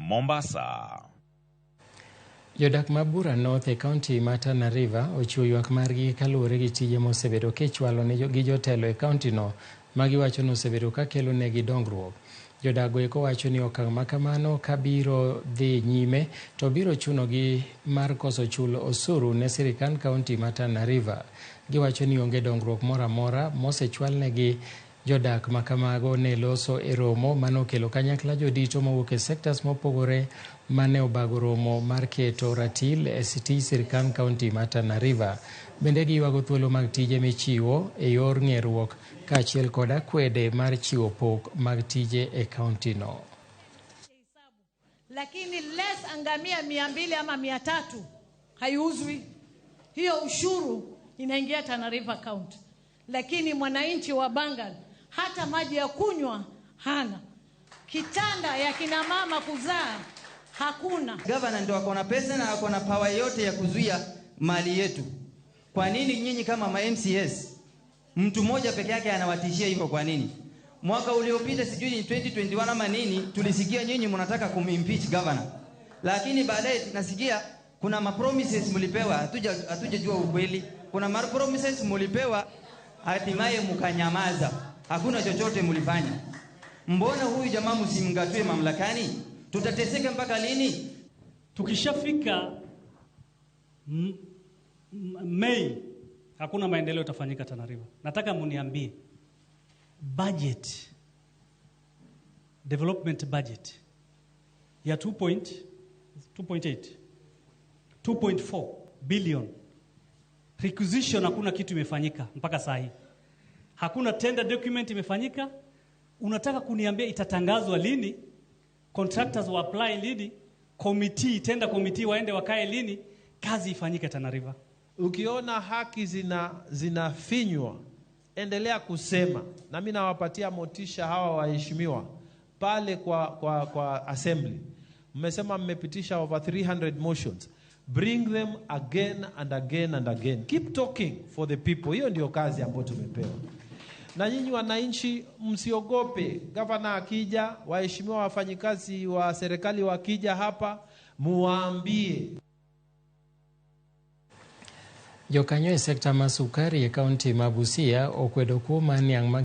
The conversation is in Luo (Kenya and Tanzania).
Mombasa. Jodak ma Bura North e kaunti ma Tana River ochiwo ywak margi kaluwore gi tije mosebedo kichwalo gi jotelo e kauntino ma giwacho ni osebedo ka kelo negi dongruok. Jodago eko wacho ni okang' ma kamano kabiro dhi nyime to biro chunogi mar koso chulo osuru ne sirikand kaunti ma Tana River. Giwacho ni onge dongruok moro amora mosechwalnegi. Jodak ma kamago ne loso e romo manokelo kanyakla jodito mawuok e sectors mopogore mane obago romo mar keto ratil e tij sirkand kaunti ma Tana River. Bende giywago thuolo mag tije michiwo e yor ng'eruok kaachiel kod akwede mar chiwo pok mag tije e kauntino. Lakini less angamia 200 ama 300 haiuzwi. Hiyo ushuru inaingia Tana River County. Lakini mwananchi wa Bangal hata maji ya kunywa hana, kitanda ya kina mama kuzaa hakuna. Gavana ndio ako na pesa na ako na power yote ya kuzuia mali yetu. Kwa nini nyinyi kama ma MCS mtu mmoja peke yake anawatishia hivyo? Kwa nini? Mwaka uliopita sijui ni 2021 ama nini, tulisikia nyinyi mnataka kumimpeach governor, lakini baadaye nasikia kuna ma promises mlipewa, hatujajua ukweli. Kuna ma promises mlipewa, hatimaye mkanyamaza, hakuna chochote mlifanya. Mbona huyu jamaa msimngatue mamlakani? Tutateseka mpaka lini? Tukishafika Mei hakuna maendeleo itafanyika Tana River. Nataka muniambie budget, development budget ya 2.8, 2.4 billion requisition, hakuna kitu imefanyika mpaka saa hii. Hakuna tender document imefanyika. Unataka kuniambia itatangazwa lini? Contractors wa apply lini? Committee, tender committee waende wakae lini? Kazi ifanyike Tana River. Ukiona haki zinafinywa, endelea kusema. Na mimi nawapatia motisha hawa waheshimiwa pale kwa assembly. Mmesema mmepitisha over 300 motions. Bring them again and again and again. Keep talking for the people. Hiyo ndio kazi ambayo tumepewa. Na nyinyi wananchi msiogope. Gavana akija, waheshimiwa wafanyikazi wa serikali wakija hapa, muwaambie. Jokanyo e sekta ma sukari e kaunti ma Busia okwedo kuo mar niang' ma